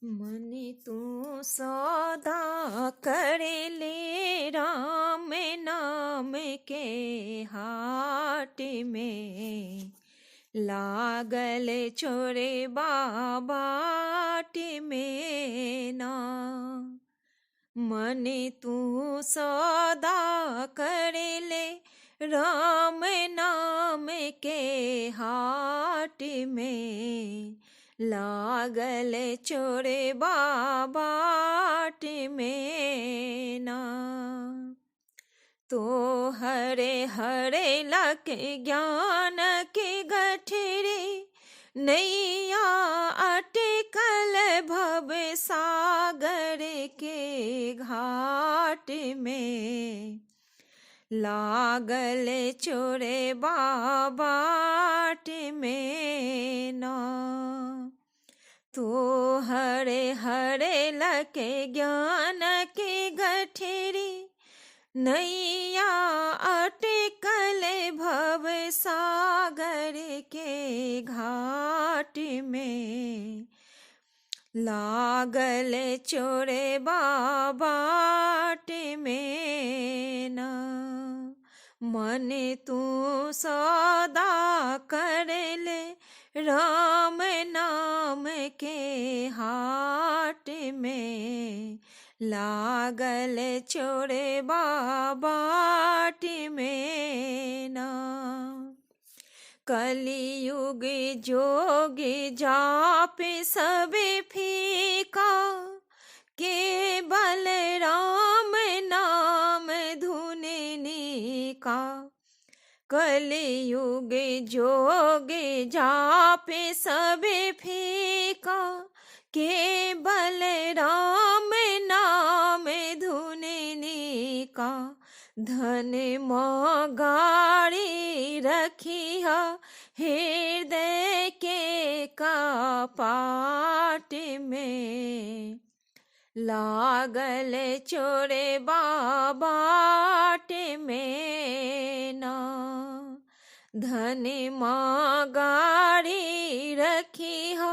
मन तू सौदा कर ले राम नाम के हाट में, लागल छोरे बाट में ना। मन तू सौदा कर ले राम नाम के हाट में, लागल चोरे बाट में ना। तो हरे हरे लक ज्ञान के गठरे, नैया अटकल भव सागर के घाट में, लागल चोरे बाट में ना। तो हरे हरे लके ज्ञान के गठरी, नैया अटकल भव सागर के घाट में, लागल चोरे बाट में ना। मन तू सौदा कर ले राम नाम के हाट में, लागल चोरे बाट में ना। कलयुग जोगी जाप सब फीका, केवल राम नाम धुन का। कलयुग जोगी जाप सब फीका, केवल राम नाम धुन का। धन गाड़ी रखिया हृदय के कपाट में, लागल चोरे बाट में ना। धन गाड़ी रखिया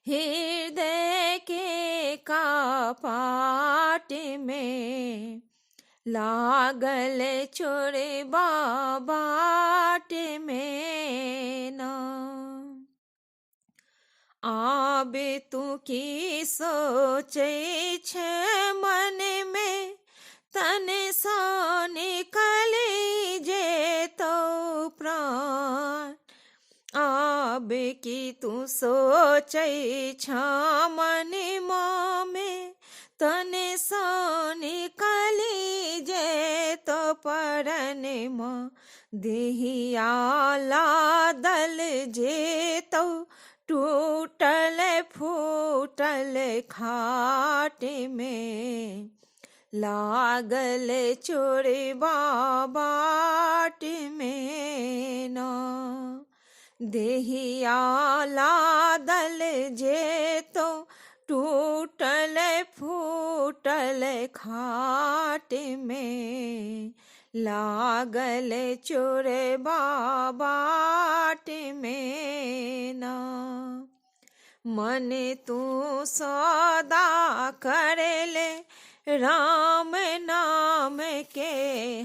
हृदय के कपाट में, लागल चोरे बाट में ना। आबे तू की सोचे छे मन में, तन सा निकले जे तो प्राण। आबे की तू सोचे छा मन में, तन सा निकले जे तो परन माँ। देहिया लादल जे तो टूटल फूटल खाट में, लागल चोरे बाट में ना। देहिया लादल जे तो टूटल फूटल खाट में, लागल चोरे बाट में ना। मन तू सौदा कर ले राम नाम के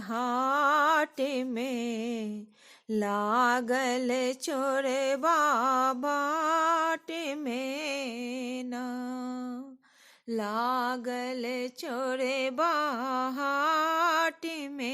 हाट में, लागल चोरे बाट में ना। लागल चोरे बाट में।